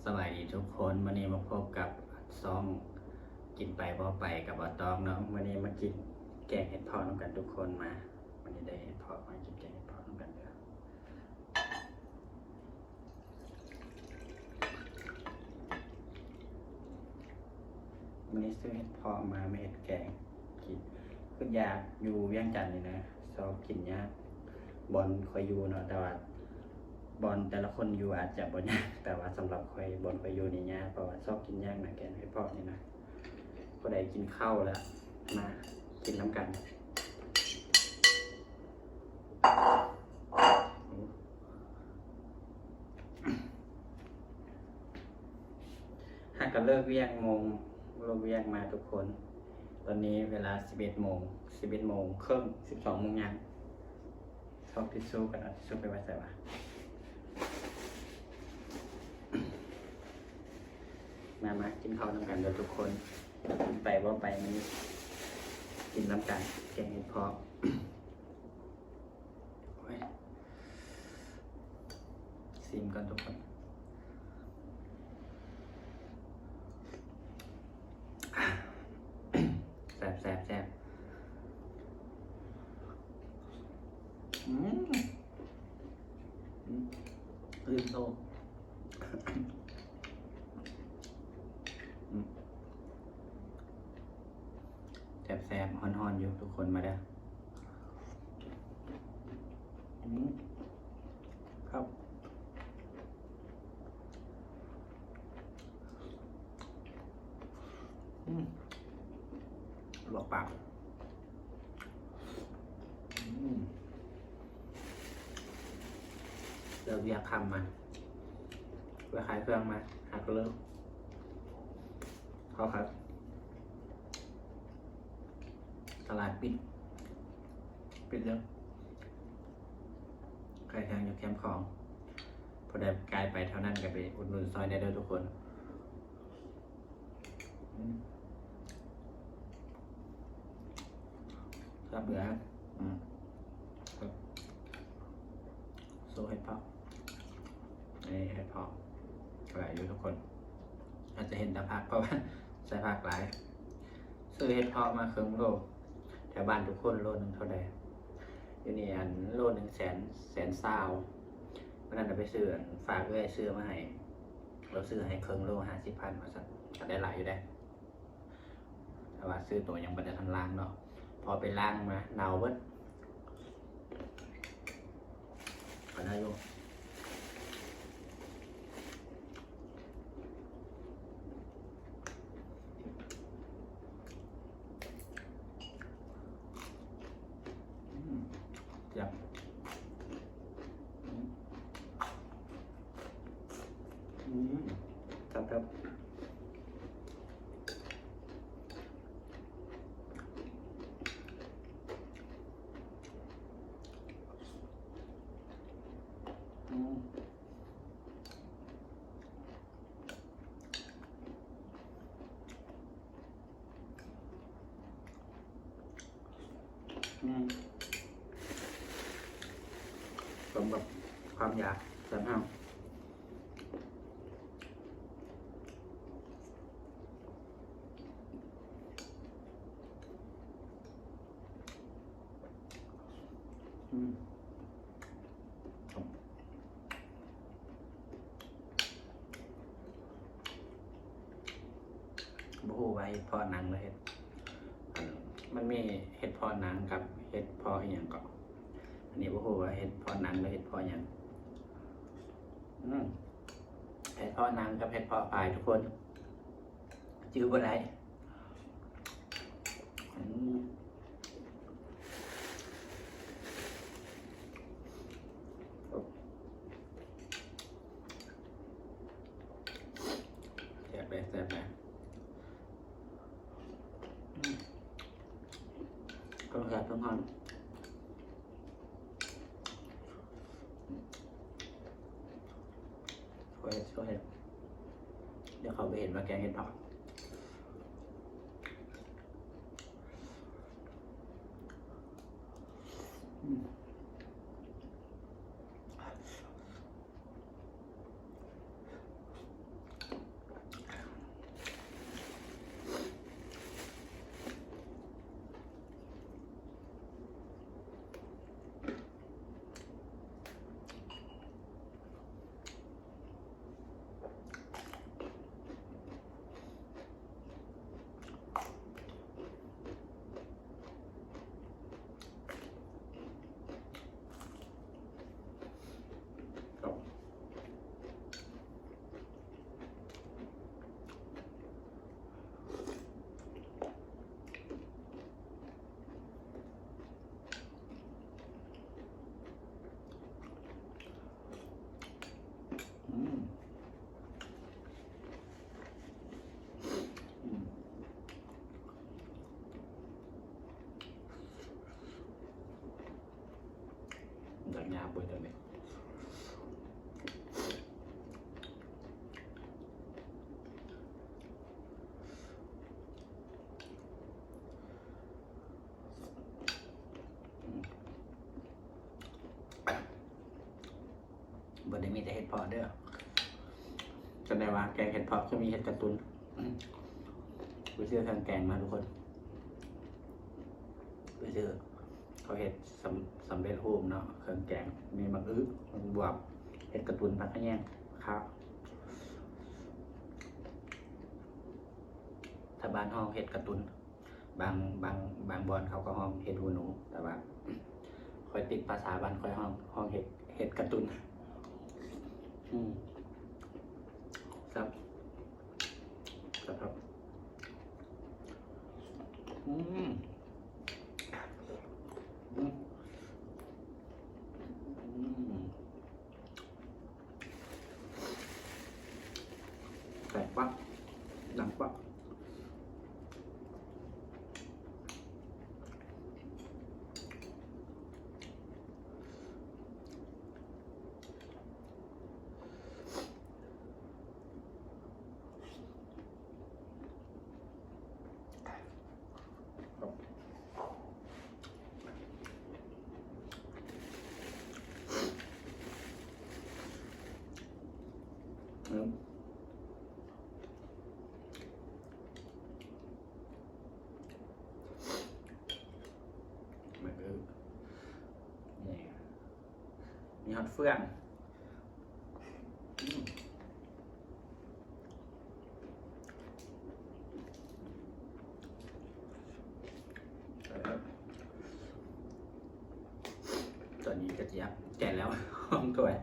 ສະບາຍດີທຸກຄົນ, ມື້ນີ້ມາພົບກັບຊ່ອງກິນໄປເວົ້າໄປກັບບ່າວຕ້ອງເນາະ. ມື້ນີ້ມາກິນແກງເຫັດເຜາະນຳກັນທຸກຄົນ. ມາ ມື້ນີ້ໄດ້ເຫັດເຜາະ, ມາກິນແກງເຫັດເຜາະນຳກັນເດີ້. ມື້ນີ້ຊື້ເຫັດເຜາະມາ ມາເຮັດແກງກິນ. ຄືຢາກຢູ່ວຽງຈັນນີ້ນະ ຊອກກິນຍາກ. ບ່ອນຂ້ອຍຢູ່ເນາະ, ແຕ່ວ່າບ່ອນແຕ່ລະຄົນຢູ່ອາດຈະບໍ່ຍາກ, ແຕ່ວ່າສຳລັບຂ້ອຍ, ບ່ອນຂ້ອຍຢູ່ນີ້ຍາກ, ເພາະວ່າຊອກກິນຍາກນະ ແກງເຫັດເຜາະນີ້ນະ. ຜູ້ໃດກິນເຂົ້າແລ້ວ ມາກິນນຳກັນ. ຫາກະເລີກວຽກໂມງ, ເລີກວຽກມາທຸກຄົນ. ຕອນນີ້ເວລາສິບເອັດໂມງ, ສິບເອັດໂມງເຄິ່ງ, ສິບສອງໂມງຍັງ. ຊອກທິດຊູ່ກ່ອນ, ເອົາທິດຊູ່ໄປໄວ້ໃສວະ? ມາ ມາກິນເຂົ້ານຳກັນເດີ້ທຸກຄົນ. ກິນໄປເວົ້າໄປ ມື້ນີ້ກິນນຳກັນ ແກງເຫັດເຜາະ. ໂອ້ຍ ຊີມກ່ອນທຸກຄົນ. ແຊບ ແຊບ ແຊບ. ອືມ ອືມ ລືມໂທດ. ອືມ ແຊບໆ ຮ້ອນໆ ຢູ່ ທຸກຄົນມາເດີ້. ອືມ ຄັບ ອືມ ລວກປາກ. ອືມ ເລີກວຽກຄ່ຳມາ ໄປຂາຍເຄື່ອງມາ ຫາກະເລີກ. ເຂົ້າຄັບ ຕະຫຼາດປິດ ປິດແລ້ວ. ຂາຍເຄື່ອງຢູ່ແຄມຂອງ. ຜູ້ໃດກາຍໄປແຖວນັ້ນກະໄປອຸດໜູນຊ່ອຍແດ່ເດີ້ທຸກຄົນ. ອືມ ແຊບເຫຼືອ. ອືມ ໂຊເຫັດເຜາະ. ນີ້ເຫັດເຜາະຫຼາຍຢູ່ທຸກຄົນ, ອາດຈະເຫັນແຕ່ຜັກ ເພາະວ່າໃສ່ຜັກຫຼາຍ. ຊື້ເຫັດເຜາະມາເຄິ່ງໂລ. ແຖວບ້ານທຸກຄົນໂລໜຶ່ງເທົ່າໃດ? ຢູ່ນີ້ອັນໂລໜຶ່ງແສນ ແສນຊາວ. ມື້ນັ້ນໄປຊື້ ອັນ ຝາກເອື້ອຍຊື້ມາໃຫ້, ລາວຊື້ໃຫ້ເຄິ່ງໂລຫ້າສິບພັນວ່າຊັ້ນ, ກະໄດ້ຫຼາຍຢູ່ເດ້. ແຕ່ວ່າຊື້ໂຕຍັງບໍ່ໄດ້ທັນລ້າງເນາະ, ພໍໄປລ້າງມາເນົ່າເບິດ. ກະໄດ້ຢູ່. ອືມ ແຊບ. ອືມ ອືມ ແຊບໆ. ອືມ ອືມ ສົມກັບຄວາມຢາກ ແຊບແຮງ. ອືມ ບໍ່ຮູ້ວ່າເຫັດເຜາະໜັງ ຫຼື ເຫັດ ອັນ ມັນມີເຫັດເຜາະໜັງກັບເຫັດເຜາະອີ່ຫຍັງເກາະ. ອັນນີ້ບໍ່ຮູ້ວ່າເຫັດເຜາະໜັງ ຫຼື ເຫັດເຜາະຫຍັງ. ອືມ ເຫັດເຜາະໜັງກັບເຫັດເຜາະພາຍ ທຸກຄົນ ຈື່ບໍ່ໄດ້. ອືມ ແຊບເດ້ ແຊບເດ້. ອືມ ເພິ່ນແຊບເພິ່ນຮ້ອນ. ໂຊເຫັດ ໂຊເຫັດ. ດຽວເຂົາໄປເຫັນວ່າແກງເຫັດເຜາະ. ອືມ. ເບິ່ງຈັ່ງໃດ. ບໍ່ໄດ້ມີແຕ່ເຫັດເຜາະເດີ້ ຈະໄດ້ວ່າແກງເຫັດເຜາະຄືມີເຫັດກະຕຸນ. ໄປຊື້ເຄື່ອງແກງມາທຸກຄົນ ໄປຊື້ ເຂົາເຮັດສຳ ສຳເລັດຮູບເນາະ ເຄື່ອງແກງ ມີໝາກອຶ ໝາກບວບ ເຫັດກະຕຸນ ຜັກຂະແຍງ ຄາ ຖ້າບ້ານເຮົາເຫັດກະຕຸນ. ບາງ ບາງ ບາງບ່ອນເຂົາກໍຮ້ອງເຫັດຫູໜູ ແຕ່ວ່າຂ້ອຍຕິດພາສາບ້ານຂ້ອຍ ຮ້ອງ ຮ້ອງເຫັດ ເຫັດກະຕຸນ. ອືມ ແຊບ ແຊບຄັບ. ອືມ ອືມ ອືມ. ແຕກປະ ດັງປະ. ມີຮອດເຟືອງ. ອືມ ຕອນນີ້ກະຈະແກະແລ້ວ ຫ້ອງຖ້ວຍ.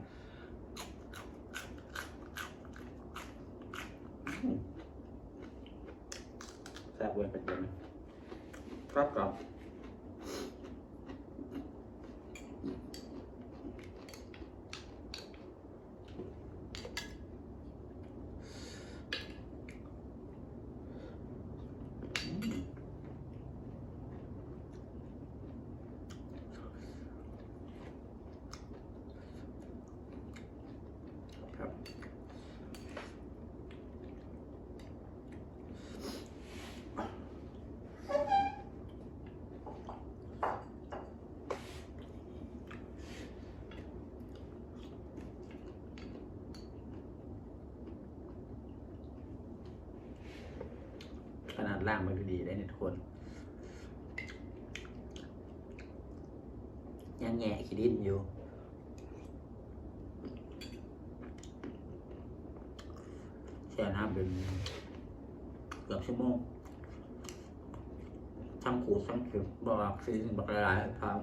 ອືມ ແຊບເວີຍ ກະຈຽມ. ກອບໆ. ຂະໜາດລ້າງມາດີໆໄດ໋ນີ້ທຸກຄົນ ຍັງແງະຂີ້ດິນຢູ່. ແຊ່ນ້ຳເປັນເກືອບຊົ່ວໂມງ ທັງຂູດທັງເຂັມ ບໍ່ອອກສີບັກຫຼາຍໆ ທາງ.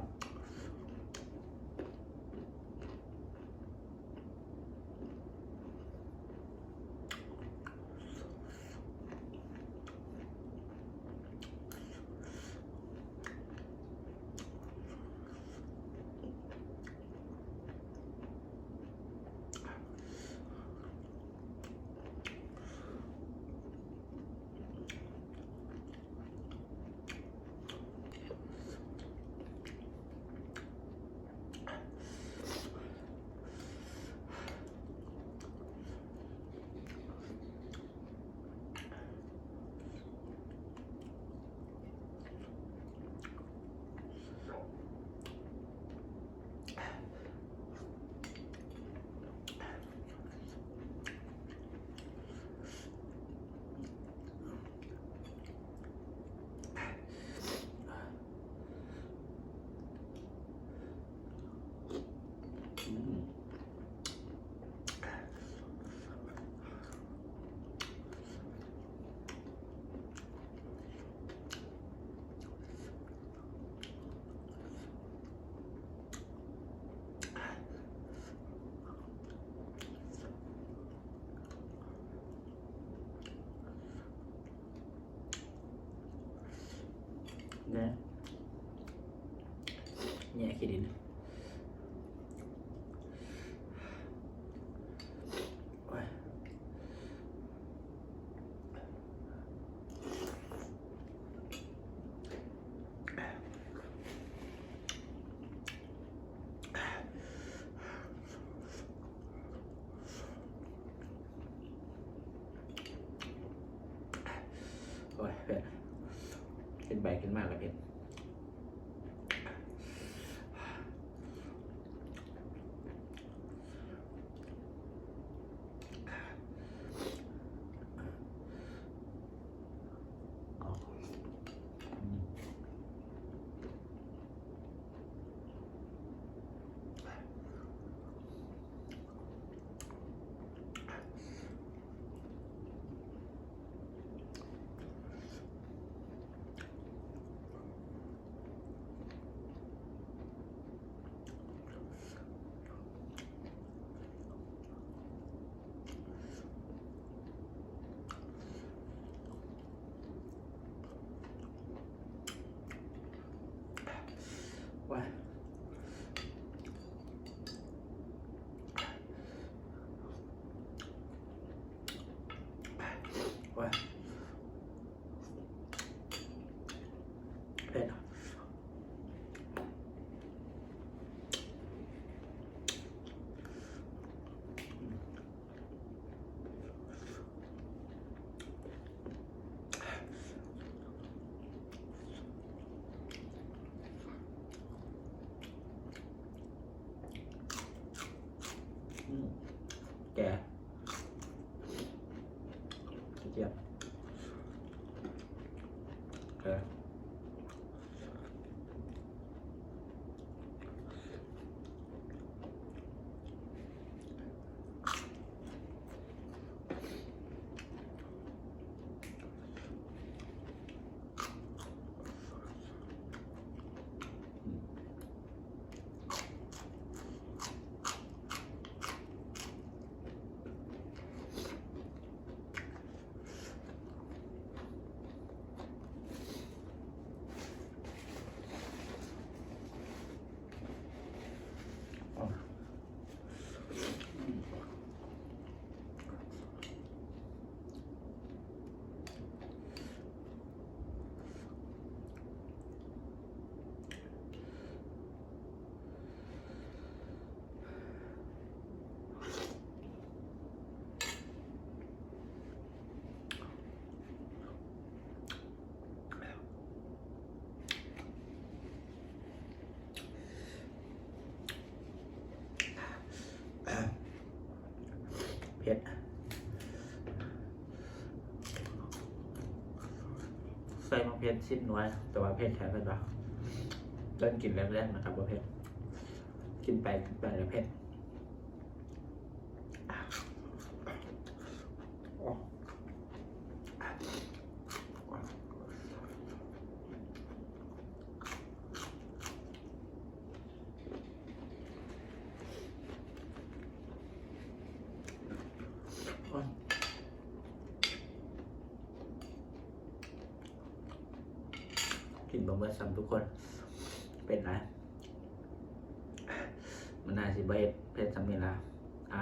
ແນະ ແຍກຂີ້ດິນ ໂອ້ຍ. ອ ເຜັດ ກິນໄປກິນມາກໍເຜັດ. ອືມ ແກ ກະທຽມ ແກ. ເຜັດ ໃສ່ໝາກເຜັດສິບໜ່ວຍ ແຕ່ວ່າເຜັດແທ້ເພິ່ນວ່າ ເລີ່ມກິນແລກໆນະຄັບ ບໍ່ເຜັດ ກິນໄປກິນໄປແລ້ວເຜັດ. ກິນບໍ່ໝົດຊ້ຳທຸກຄົນ ເປັນໄດ? ມື້ໜ້າຊິບໍ່ເຮັດເຜັດສ່ຳນີ້ລະ. ອ່ະ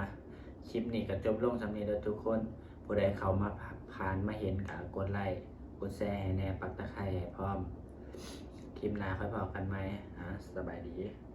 ຄລິບນີ້ກໍຈົບລົງສ່ຳນີ້ເດີທຸກຄົນ. ຜູ້ໃດເຂົ້າມາຜ່ານມາເຫັນກໍກົດໄລ້ ກົດແຊໃຫ້ແດ່ ປັກຕະໄຄໃຫ້ພ້ອມ. ຄລິບໜ້າຄ່ອຍພໍ້ກັນໃໝ່. ອ່ະ ສະບາຍດີ.